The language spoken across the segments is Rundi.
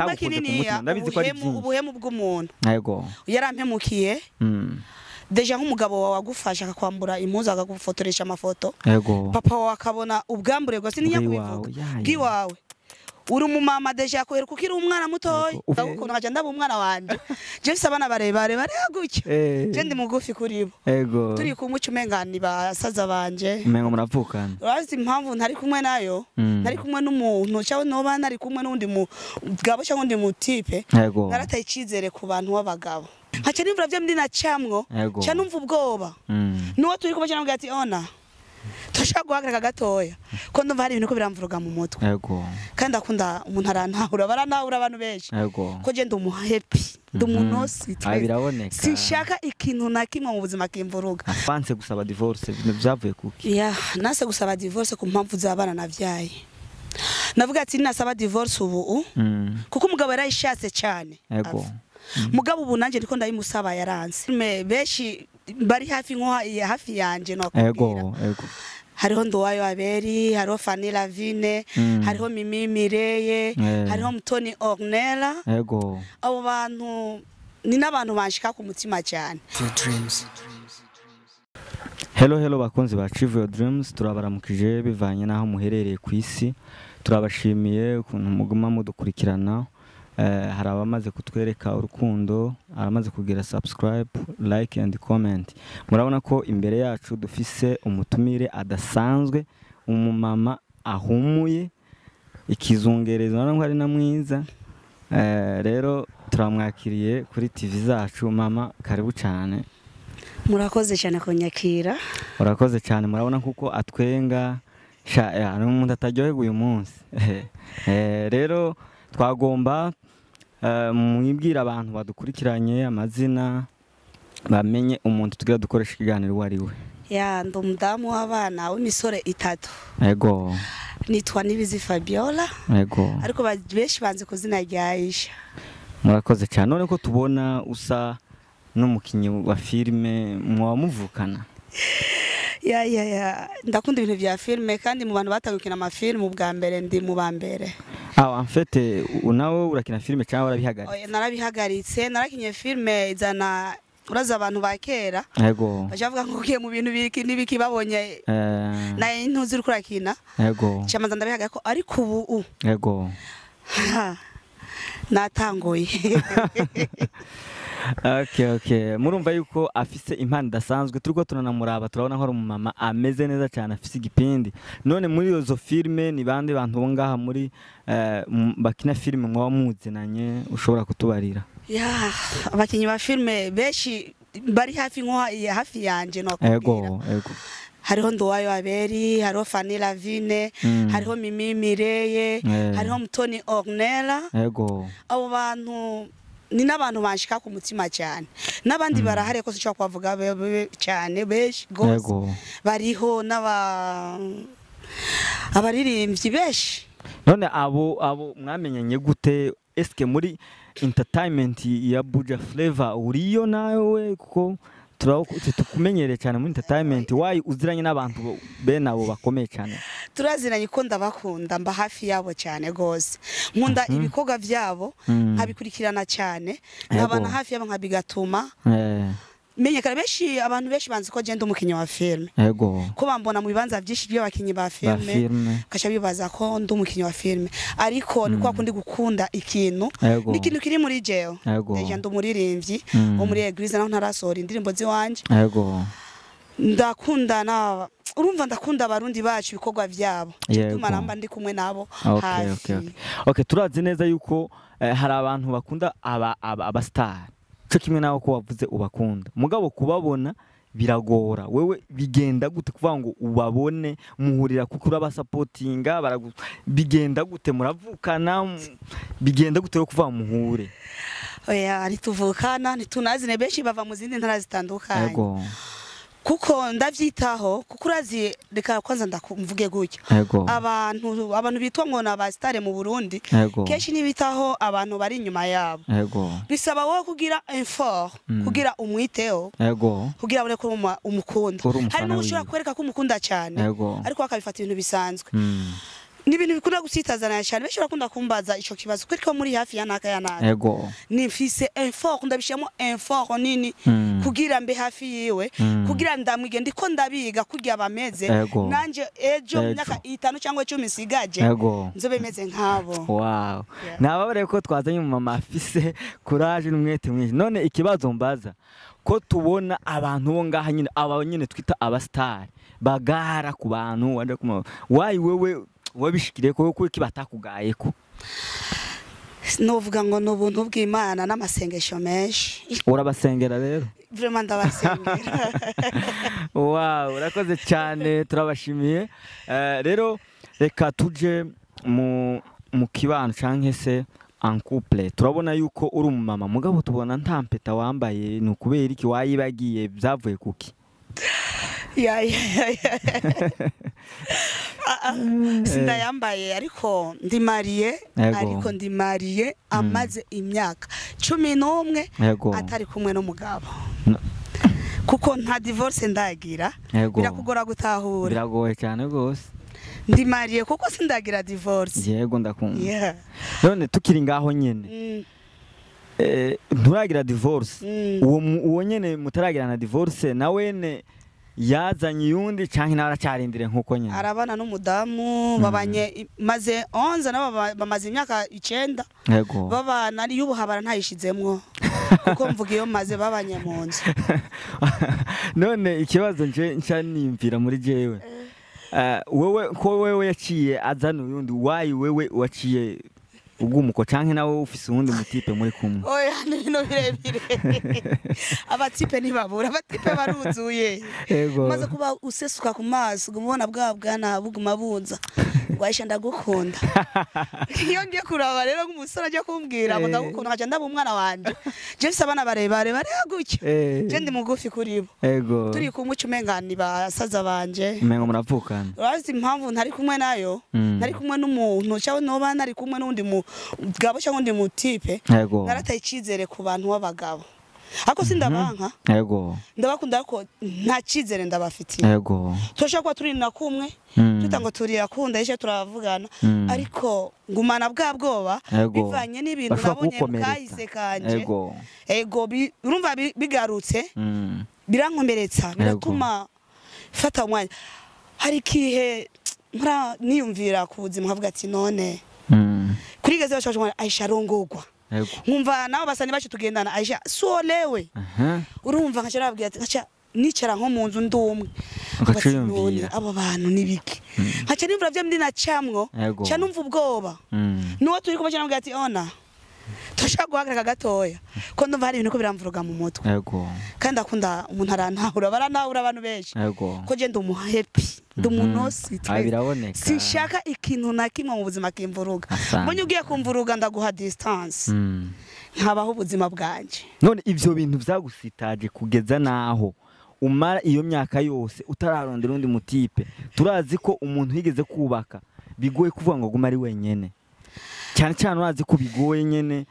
Kimwe kinini, ndabizi ko ari byinshi. Ubuhemu bw'umuntu. Yego. Yarampemukiye. Déjà nk'umugabo wawe agufasha akakwambura impuzu, akagufotoresha amafoto. Yego. Papa wawe akabona ubwambure bwose, ninya kubivuga. Bw'iwawe. Uri umumama déjà kwereka ukiri umwana mutoya. Ndagukunda nkaca ndaba umwana wanje. Je mfise abana barebare baragutya. Je ndi mugufi kuri bo. Yego. Turi kumwe umenga ni basaza banje. Umengo muravukana. Urazi impamvu ntari kumwe nayo? Ntari kumwe n'umuntu cyangwa noba nari kumwe n'undi mugabo cyangwa undi mutipe. Narataye icizere ku bantu b'abagabo. Nkaca nimvura vyo ndi nacamwo, ca numva ubwoba. Nuwo turi kumwe cyangwa ati ona turashaka guhagarika gatoya ko ndumva hari ibintu ko biramvuruga mu mutwe. Yego. Kandi akunda umuntu arantahura, barantahura abantu benshi. Yego. Ko je ndi umu happy, ndi umunosi. Biraboneka. Sinshaka ikintu na kimwe mu buzima kimvuruga. Afanse gusaba divorce ibintu byavuye kuki? Ya, nase gusaba divorce ku mpamvu z'abana navyaye. Navuga ati nasaba divorce ubu kuko umugabo yarayishatse cyane. Yego. Mugabo ubu nanje ndiko ndayimusaba yaranse. Benshi bari hafi nko hafi yanje no kubwira. Yego, yego. Hariho Nduwayo Aberi, hariho Fanny Lavine, hariho Mimi Mireye, hariho Mutoni Ornella. Yego. Abo bantu ni n'abantu banshika ku mutima cyane. Hello hello bakunzi ba Achieve Your Dreams, turabaramukije bivanye naho muherereye ku isi. Turabashimiye ukuntu muguma mudukurikirana. Hari abamaze kutwereka urukundo, aramaze kugira subscribe, like and comment. Murabona ko imbere yacu dufise umutumire adasanzwe, umumama ahumuye ikizungereza, urabona ko ari na mwiza. Rero turamwakiriye kuri TV zacu. Mama, karibu cyane. Murakoze cyane kunyakira. Murakoze cyane, murabona kuko atwenga sha ari umuntu ataryoherwa uyu munsi. Rero twagomba mwibwira abantu badukurikiranye amazina, bamenye umuntu tugira dukoresha ikiganiro uwo ari we. Ya, ndi umudamu w'abana w'imisore itatu. Yego. Nitwa Nibizi Fabiola. Yego. Ariko benshi banze ku zina rya Aisha. Murakoze cyane. None ko tubona usa n'umukinyi wa filime, mwamuvukana? Ya ya ya, ndakunda ibintu vya filime kandi mu bantu batangukina amafilime ubwa mbere ndi mu ba mbere. Ah, en fait nawe urakina filime cyangwa warabihagaritse? Oya, narabihagaritse, narakinye filime izana uraza abantu ba kera. Yego. Bajavuga ngo ugiye mu bintu biki nibiki babonye naye ntuzi uri kurakina. Yego. Cyamaza ndabihagarika ariko ubu Yego. Natanguye. Okay, okay. Murumva yuko afise impano idasanzwe, turiko turanamuraba turabona ko ari umumama ameze neza cyane, afise igipindi. None muri izo filme ni bande bantu bo ngaha muri bakina filme mwaba muzinanye ushobora kutubarira? Ya, abakinyi ba filme benshi bari hafi nko hafi yanje no kubwira. Yego, yego. Hariho Nduwayo Aberi, hariho Fanny Lavine, hariho Mimi Mireye, hariho Mutoni Ornella. Yego. Abo bantu ni n'abantu banshika ku mutima cyane. N'abandi barahari ko sinshobora kubavuga cyane benshi gose. Bariho n'aba abaririmbyi benshi. None abo mwamenyanye gute? Eske muri entertainment ya Buja Flavor uriyo nawe, kuko tukumenyereye cyane muri entertainment, wayi uziranye n'abantu bene abo bakomeye cyane? Turaziranye ko ndabakunda, mba hafi yabo cyane gose. Nkunda ibikorwa byabo, nkabikurikirana cyane, nkabana hafi yabo nkabigatuma menyekana. Benshi abantu benshi banzi ko je ndi umukinyi wa filme. Yego. Ko bambona mu bibanza byinshi by'abakinyi ba filme, kacha bibaza ko ndi umukinyi wa filme, ariko ni kwa kundi gukunda ikintu, ni ikintu kiri muri jewe. Déjà ndi umuririmbyi wo muri eglise, naho ntarasohora indirimbo ziwanje. Yego. Ndakunda na urumva ndakunda abarundi bacu ibikorwa byabo, bituma namba ndi kumwe nabo hafi. Okay, turazi neza yuko hari abantu bakunda aba star cyo kimwe nawe ko wavuze ubakunda, mugabo kubabona biragora. Wewe bigenda gute kuvuga ngo ubabone, muhurira kuko urabasupportinga, bigenda gute, muravukana, bigenda gute kuvuga muhure? Oya, ntituvukana, ntitunazine, benshi bava mu zindi ntara zitandukanye. Yego. Kuko ndavyitaho, kuko urazi, reka kwanza ndakumvuge gutya. Abantu bitwa ngo na ba star mu Burundi kenshi nibitaho abantu bari inyuma yabo. Bisaba wowe kugira effort, kugira umwiteho, kugira abone ko umukunda. Hari n'ushobora kwereka ko umukunda cyane, ariko akabifata ibintu bisanzwe. Ni ibintu bikunda gusitazana cyane, benshi barakunda kumbaza ico kibazo, kuko muri hafi ya naka ya naka. Yego. Nifise effort, ndabishiramo effort nini kugira mbe hafi yiwe, kugira ndamwige, ndiko ndabiga kugira bameze nanje ejo mu myaka 5 cyangwa 10 sigaje nzobe meze nkabo. Wow. Nababare ko twazanye mu mama afise courage n'umwete mwinshi. None ikibazo mbaza, ko tubona abantu bo ngaha nyine, aba nyine twita aba star bagara ku bantu wanda kuma, why wewe wabishikire ko kuko batakugaye ko? Novuga ngo n'ubuntu bw'Imana n'amasengesho menshi. Urabasengera rero? Vraiment ndabasengera. Wow, urakoze cyane, turabashimiye. Rero reka tuje mu kibano canke se en couple. Turabona yuko uri umumama, mugabo tubona nta mpeta wambaye, ni ukubera iki wayibagiye, byavuye kuki? Ya. Sindayambaye, ariko ndi mariye, ariko ndi mariye amaze imyaka 11 atari kumwe n'umugabo. Kuko nta divorce ndagira, birakugora gutahura. Biragoye cyane gose. Ndi mariye kuko sindagira divorce. Yego ndakumva. None tukiri ngaho nyene. Nturagira divorce. Uwo nyene mutaragira na divorce nawene yazanye yundi canke nawe aracarindire nkuko nyene? Arabana n'umudamu babanye maze 11 nabo bamaze imyaka 9. Yego. Babana y'ubuhabara ntayishizemwo kuko mvuga iyo maze babanye mu nzu. None ikibazo nje nca nimvira muri jewe. Wewe ko wewe yaciye azana uyundi, wayi wewe waciye ugumuko canke nawe ufise uwundi mutipe muri kumwe? Oya, ni ibintu birebire. Abatipe ntibabura, abatipe baruzuye. Maze kuba usesuka ku maso ugumubona bwa bwana buguma bunza ngo Aisha ndagukunda. Iyo ngiye kuraba rero nk'umusore ajya kumbwira ngo ndagukunda, nkaca ndaba umwana wanje. Je mfise abana barebare bareba gutya. Je ndi mugufi kuri bo. Turi kumwe umenga ni basaza banje. Umengo muravukana. Urazi impamvu ntari kumwe nayo? Ntari kumwe n'umuntu cyangwa noba nari kumwe n'undi mugabo cyangwa undi mutipe. Narataye icizere ku bantu b'abagabo. Ako sindabanka. Yego. Ndabakunda ko nta cizere ndabafitiye. Yego. Turashaka kuba turi na kumwe, tutango turi yakunda ishe turavugana, ariko ngumana bwa bwoba bivanye n'ibintu nabonye mukahise kanje. Yego. Ego urumva bigarutse. Birankomeretsa, biratuma fata umwanya. Hari kihe mpora niyumvira ku buzima nkavuga ati none. Kuri gaze bashaka Aisha arongogwa. Nkumva nabo basani bacu tugendana Aisha suolewe. Urumva nkaca nababwira ati nkaca nicara nko mu nzu ndumwe. Ngaciyumvira abo bantu nibiki. Nkaca nimvura bya ndi nacamwo, ca numva ubwoba. Nuwo turi kumwe nababwira ati ona turashaka guhagarika gatoya ko ndumva hari ibintu ko biramvuruga mu mutwe. Kandi akunda umuntu arantahura, barantahura abantu benshi. Ko je ndi umu happy, ndi umunosi. Sinshaka ikintu na kimwe mu buzima kimvuruga. Mbonye ugiye kumvuruga ndaguha distance. Nkabaho ubuzima bwanje. None ivyo bintu vyagusitaje kugeza naho umara iyo myaka yose utararondera undi mutipe. Turazi ko umuntu yigeze kubaka bigoye kuvuga ngo guma ari wenyene. Cyane cyane urazi ko bigoye nyene.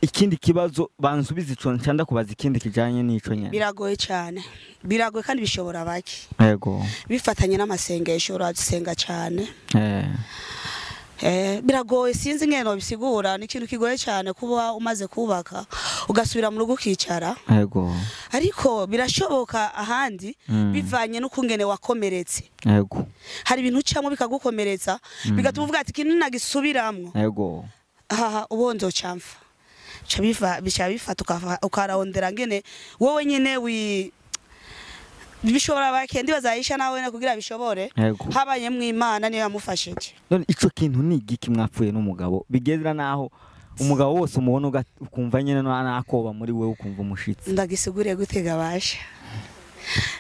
Ikindi kibazo bansubiza ico ncanda kubaza ikindi kijanye n'ico nyene. Biragoye cyane. Biragoye kandi bishobora baki. Yego. Bifatanye n'amasengesho urasenga cyane. Biragoye sinzi ngeno bisigura, ni ikintu kigoye cyane kuba umaze kubaka ugasubira mu rugo ukicara. Yego. Ariko birashoboka ahandi bivanye n'ukungene wakomeretse. Yego. Hari ibintu ucamwo bikagukomeretsa bigatuma uvuga ati ikintu nagisubiramwo. Yego. Haha ubonzo camfa. Chabifa bicabifata ukarondera ngene wowe nyene wi bishobora bake ndibaza Aisha nawe kugira bishobore habaye mu Imana niyo yamufashije. None ico kintu ni igiki mwapfuye n'umugabo bigezera naho umugabo wose umubona ukumva nyene nakoba muri wewe ukumva umushitsi? Ndagisiguriye gutega basha.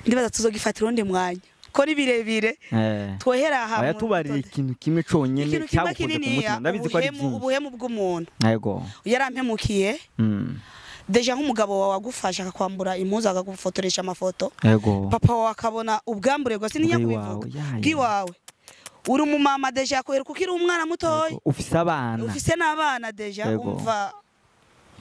Ndibaza tuzogifatira undi mwanya ko ni birebire. Twohera aha ayatubariye ikintu kimwe conyene cyagukoze ku mutima. Ndabizi ko ari byinshi. Ubuhemu bw'umuntu. Yego. Yarampemukiye. Deja nk'umugabo wawe agufasha akakwambura impuzu akagufotoresha amafoto. Yego. Papa wawe akabona ubwambure bwose ninya kubivuga. Bwiwawe. Uri umumama deja yakohera kuko uri umwana mutoya. Ufise abana. Ufise n'abana deja umva.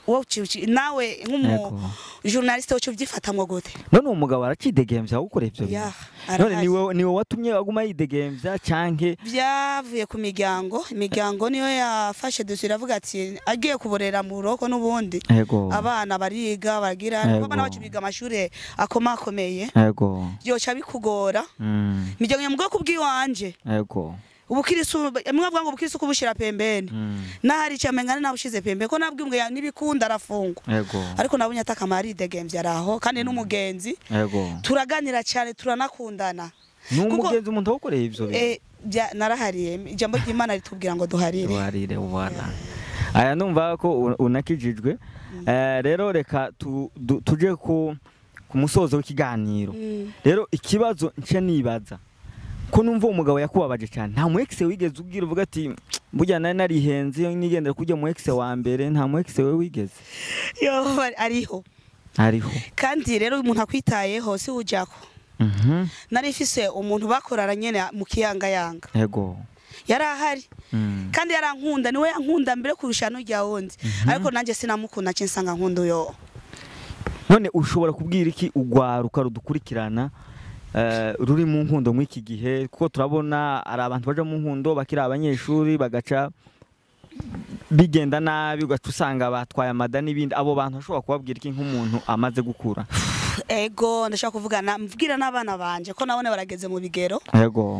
Wowe nawe nk'umu journaliste wocu ubyifatamwo gute? None uwo mugabo aracidegemvya gukora ivyo bintu? None niwe watumye aguma yidegemvya canke byavuye ku miryango? Imiryango niyo yafashe dosiye iravuga ati agiye kuborera mu buroko n'ubundi abana bariga bagira abana bacu biga amashure akomakomeye byoca bikugora. Imiryango mu bwoko bw'iwanje ubukirisu mwavuga ngo ubukirisu kubushira pembeni nahari cyamengana nabushize pembeni ko nabwimbwe nibikunda arafungwa ariko nabonye atakamari idegemvya araho kandi n'umugenzi turaganira cyane turanakundana. N'umugenzi umuntu awukoreye ivyo bintu narahariye ijambo ry'Imana ritubwira ngo duharire duharire ubana. Aya numva ko unakijijwe. Rero reka tuje ku musozo w'ikiganiro. Rero ikibazo nce nibaza ko numva umugabo yakubabaje cyane, nta mu ex wigeze ubwira uvuga ati burya nari narihenze iyo nigendera kujya mu ex wa mbere, nta mu ex we wigeze? Yo ariho kandi rero umuntu akwitayeho si ujako. Nari mfise umuntu bakorara nyene mu kiyanga yanga yarahari kandi yarankunda, niwe yankunda mbere kurusha n'ujya wundi ariko nanjye sinamukunda cyo nsanga nkunda uyo. None ushobora kubwira iki ugwaruka rudukurikirana ruri mu nkundo mw'iki gihe, kuko turabona ari abantu baja mu nkundo bakiri abanyeshuri bagaca bigenda nabi ugaca usanga batwaye amada n'ibindi, abo bantu bashobora kubabwira iki nk'umuntu amaze gukura? Ego ndashaka kuvugana mvugirana n'abana banje ko nabone barageze mu bigero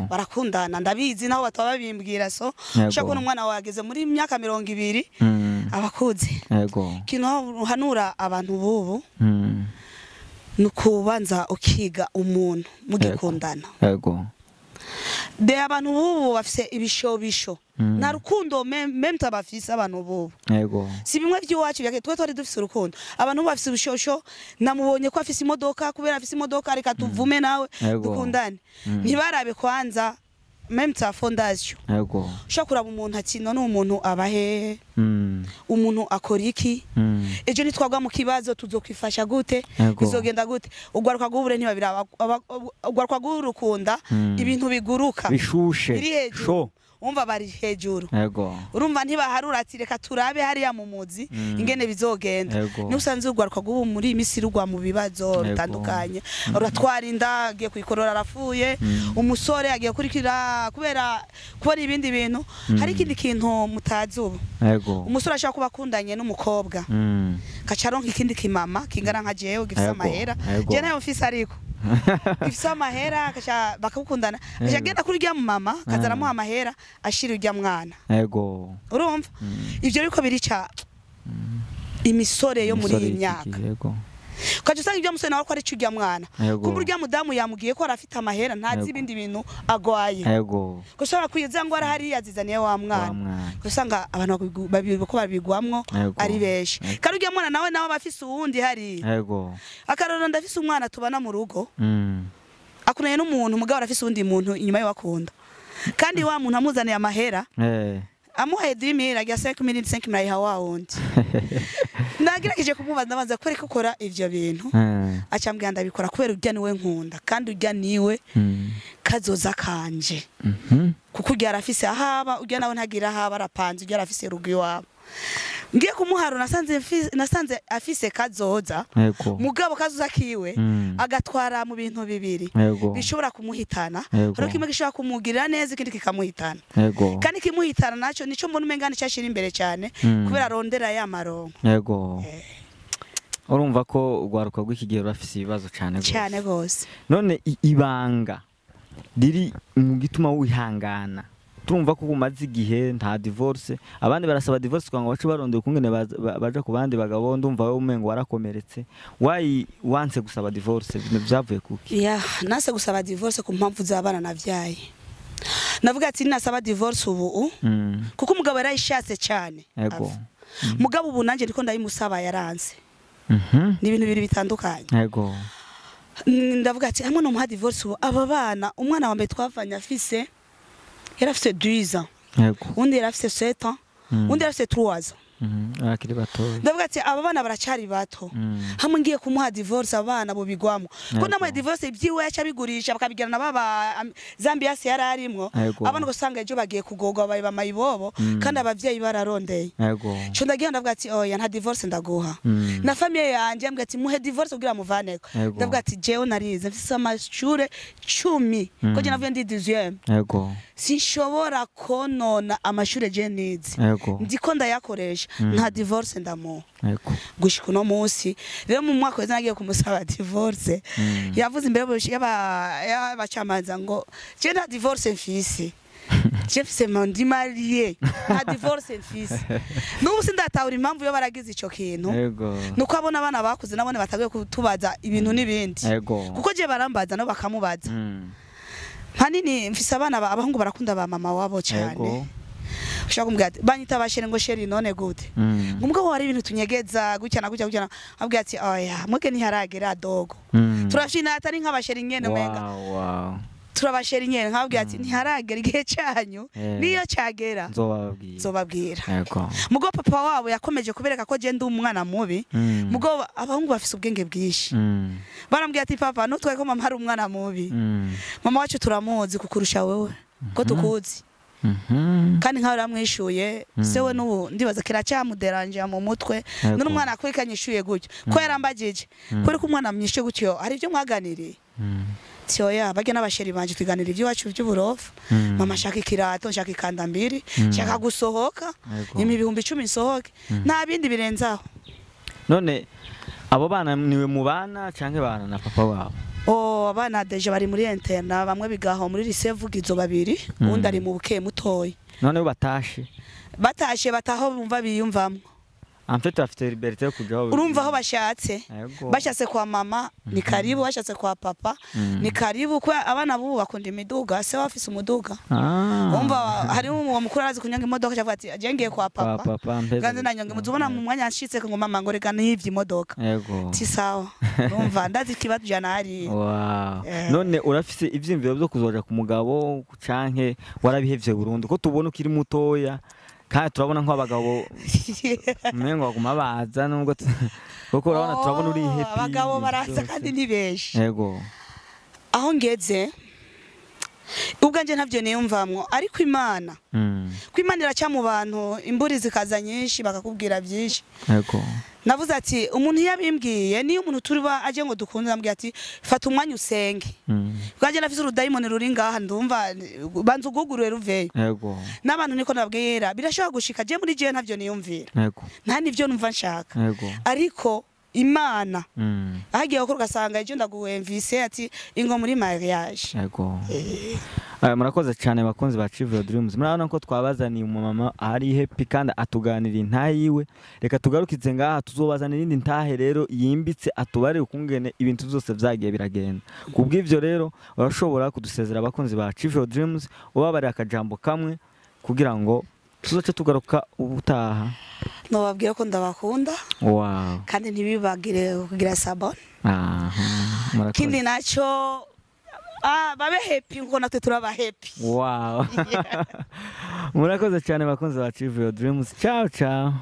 barakundana ndabizi naho bataba babimbwira so ushaka kubona umwana wageze muri myaka 20 abakuze. Kintu hanura abantu bubu nukubanza ukiga umuntu mugikundana. De abantu bubu bafise ibishobisho nta rukundo meme tabafise abantu bubu. Si bimwe by'iwacu byake twe twari dufise urukundo, abantu bafise ibishosho namubonye ko afise imodoka kubera afise imodoka reka tuvume nawe dukundane. Ntibarabe kwanza meme ta fondation. Ushobora kuraba umuntu ati none umuntu abahe umuntu akora iki ejo nitwagwa mu kibazo tuzokwifasha gute bizogenda gute. Ugwaruka gubure ntibabiraba, ugwaruka gurukunda ibintu biguruka bishushe biri hejuru umva bari hejuru. Urumva ntibaharura ati reka turabe hariya mu muzi ingene bizogenda. Ni usanze ugwaruka gubu muri imisi rugwa mu bibazo bitandukanye, uratwara inda agiye kuyikorora arafuye, umusore agiye kurikira kubera kubona ibindi bintu. Hari ikindi kintu mutazi ubu, umusore ashaka kuba akundanye n'umukobwa kacaronka ikindi kimama kingana nka jewe gifise amahera, je nayo mfise ariko gifise amahera kaca bakakundana akagenda kuri rya mama kazaramuha amahera ashira urya mwana. Urumva ivyo ariko birica imisore yo muri iyi myaka. Ukaca usanga ibyo musore nawe ko ari cyo urya mwana, kumbe urya mudamu yamugiye ko arafite amahera ntazi ibindi bintu agwaye. Gushobora kwiza ngo arahari yazizaniye wa mwana, usanga abantu ko babigwamwo ari benshi. Kandi urya mwana nawe abafise uwundi hari. Akarorero ndafise umwana tubana mu rugo akunanye n'umuntu mugabo arafise uwundi muntu inyuma ye wakunda, kandi wa muntu amuzaniye amahera amuhaye 10,000 agira 5,000 5,000 ayiha wa wundi. Nagerageje kumubaza ndabanza kwereka ukora ivyo bintu acambwira ndabikora kubera urya niwe nkunda kandi urya niwe kazoza kanje kuko urya arafise ahaba, urya nawe ntagira ahaba arapanze, urya arafise rugo iwabo. Ngiye kumuharo nasanze afise kazoza mugabo kazoza kiwe agatwara mu bintu bibiri bishobora kumuhitana. Haro kimwe gishobora kumugirira neza ikindi kikamuhitana. Kandi kimuhitana naco nico mbona umengana cyashira imbere cyane kubera arondera ya maronko. Urumva ko ugwaruka rw'iki gihe rurafise ibibazo cyane gose. Cyane gose. None ibanga riri mu gituma wihangana, turumva ko umaze igihe nta divorce, abandi barasaba divorce kugira ngo bace barondera ukungene baja ku bandi bagabo, ndumva wewe umengo warakomeretse, wayi wanse gusaba divorce byavuye kuki? Ya nase gusaba divorce ku mpamvu z'abana navyaye. Navuga ati nasaba divorce ubu kuko umugabo yarayishatse cyane. Mugabo ubu nanje ndiko ndayimusaba yaranze. Ni ibintu bibiri bitandukanye. Ndavuga ati hamwe no muha divorce ubu aba bana, umwana wa mbere twavanye afise yarafise 12 ans, undi yarafise 7 ans, undi yarafise 3 ans. Akiri bato. Ndavuga ati aba bana baracari bato. Hamwe ngiye kumuha divorce abana bo bigwamo. Ko namwe divorce ibyiwe yacabigurisha bakabigirana baba Zambia se yararimwo. Abana gusanga ejo bagiye kugogwa bayi bamayibobo kandi abavyeyi bararondeye. Cyo ndagiye ndavuga ati oya nta divorce ndaguha. Na famille yanje mbwa ati muhe divorce kugira muvaneko. Ndavuga ati jewe narize mfise amashure 10 ko je navuye ndi 18. Sinshobora konona amashure je nize. Ndiko ndayakoresha nta divorce ndamuha. Gushika uno munsi rero mu mwaka wese nagiye kumusaba divorce. Yavuze imbere y'abacamanza ngo je nta divorce mfise. Je mfise ndi marié nta divorce mfise. N'ubu sindatahura impamvu yo baragize ico kintu. Nuko abona abana bakuze nabone batagiye kutubaza ibintu n'ibindi. Kuko je barambaza no bakamubaza. Hanini mfise abana abahungu barakunda ba mama wabo cyane. Ushaka kumbwira ati banyita bashere ngo sheri none gute. Ngumugabo wari ibintu tunyegeza gutya na gutya gutya abwira ati oya mwege ntiharagera dogo. Turashina atari nk'abasheri nyene mwenga. Turabasheri nyene nkabwira ati ntiharagera igihe cyanyu niyo cyagera nzobabwira. Mugo papa wabo yakomeje kubereka ko je ndi umwana mubi. Mugo abahungu bafise ubwenge bwinshi. Barambwira ati papa nutwaye ko mama ari umwana mubi. Mama wacu turamuzi kukurusha wewe ko tukuzi. Kandi nkaho ramwishuye sewe n'ubu ndibaza kiracyamuderanje mu mutwe none umwana akwikanyishuye gutyo ko yarambagije kuri ko umwana amwishuye gutyo hari ibyo mwaganiriye. Tyoya bajya n'abasheri banje twiganira iby'iwacu by'uburofa. Mama shaka ikirato shaka ikanda mbiri shaka gusohoka imi 10,000 nsohoke nta bindi birenzaho. None abo bana niwe mubana canke bana na papa wabo? Oh abana deje bari muri interna bamwe bigaho muri lycée Vugizo babiri undi ari mu buke mutoyi. None batashe batashe bataho bumva biyumvamwo. En fait afite liberté yo kujaho. Urumva aho bashatse. Bashatse kwa mama ni karibu, bashatse kwa papa ni karibu kwa abana bubu bakunda imiduga se wafise umuduga. Umva hari uwo mukuru arazi kunyanga imodoka avuga ati aje ngiye kwa papa. Ganze nanyonga muzubona mu mwanya nshitse ngo mama ngo reka nivye imodoka. Ti sawa. Urumva ndazi ikibazo jana hari. Wow. None urafise ivyimviro byo kuzoja ku mugabo canke warabihevye burundu ko tubona ukiri mutoya? Kandi turabona nko abagabo umengo baguma baza nubwo kuko urabona turabona uri happy. Abagabo baraza kandi ni benshi. Aho ngeze ubwanje ntavyo niyumvamwo ariko Imana ko Imana iraca mu bantu imburi zikaza nyinshi bakakubwira byinshi. Navuze ati umuntu yabimbwiye niyo umuntu turiba aje ngo dukunde ambwiye ati fata umwanya usenge. Bwaje nafise urudayimoni ruri ngaha ndumva banza ugugurure ruveyo. N'abantu niko nabwira birashobora gushika je muri je ntavyo niyumvira. Nta nivyo numva nshaka. Ariko Imana ahagiye gukora ugasanga ejo ndaguhemvise ati ingo muri mariage. Murakoze cyane bakunzi ba Achieve Your Dreams. Murabona ko twabazaniye umumama ari happy kandi atuganira intahe yiwe. Reka tugarukize ngaha tuzobazanira indi ntahe rero yimbitse atubare ukungene ibintu byose vyagiye biragenda. Kubw'ivyo rero urashobora kudusezera abakunzi ba Achieve Your Dreams ubabarira akajambo kamwe kugira ngo tuzoce tugaruka ubutaha. Nobabwira ko ndabakunda. Kandi ntibibagire kugira sabon. Kindi naco babe happy ngo natwe turaba happy. Wow. Murakoze cyane bakunzi ba Achieve Your Dreams. Ciao ciao.